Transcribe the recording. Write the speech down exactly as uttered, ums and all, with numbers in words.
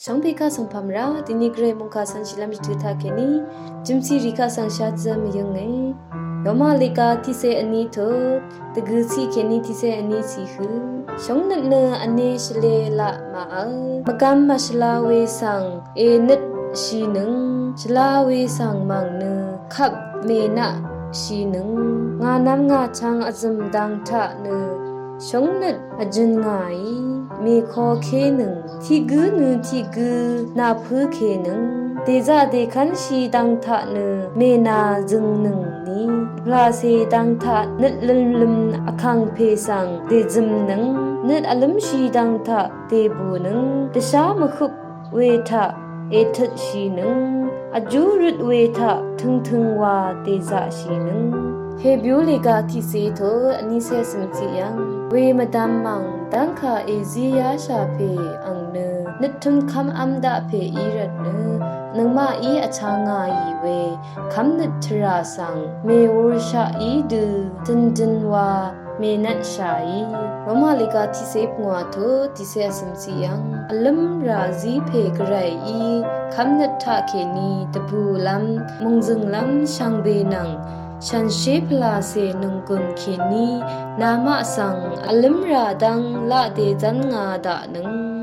Shvngpè kaq svngpvm rá, dini gvray mungkà svng shìlv́m shvtø taq kèní jø̀mciq rì kaq svng shadø mvyø̀nge. Roma lèga tiqcé vní tut dvgø̀ ciq kèní tiqcé vní ciq hø, shóngnøt nø vní shvlē laq màvl, mvgvm màshvla we svng ènøt shìnøng, shvla we svng mv̀ng nø kvp mènaq shìnøng, ngà nvm ngà chvng vzø̀m dang taq nø shóngnøt vjø̀n ngàí mèkokénøng, tiq gǿ nø tiq gǿ nàpǿkènøng, dèzaq dèkv́nshì dang taq nø mènà zø̀ngnøng ni, pvlacè dang taq nøt lømløm vkàngpè svng dèzø̀mnøng, nøt vlǿmshì dang taq dèbùnøng, dvshá mvhøp we taq ètøtshìnøng, vjú røt we taq tøngtøng wa dèzaqshìnøng. Hebyú lèga tiqcé tut vnícé cø̀mciq yv́ng, we mvdvm mv̀ng dv́ngkà èzí yáshà pè ang nø nøttø̄m kv́mv́m daq pè í rvt nø nøngmaqí vchá ngàì we kv́mnøt tvrà svng mèwūrshaq í dø tø̄ndø̄n wa mènvtshàí. Roma lèga tiqcé pungwà tut tiqcé vcø̀mciq yv́ng, vlǿmrà zí pè gvrayí kv́mnøt taqkèní dvbùlv́m mòngzø̀nglv́m shvngbe nvng shànshér pvlacè nònggùn kèní namaq svng vlǿmrà dv́ng laq dèzv́n nga daqnøng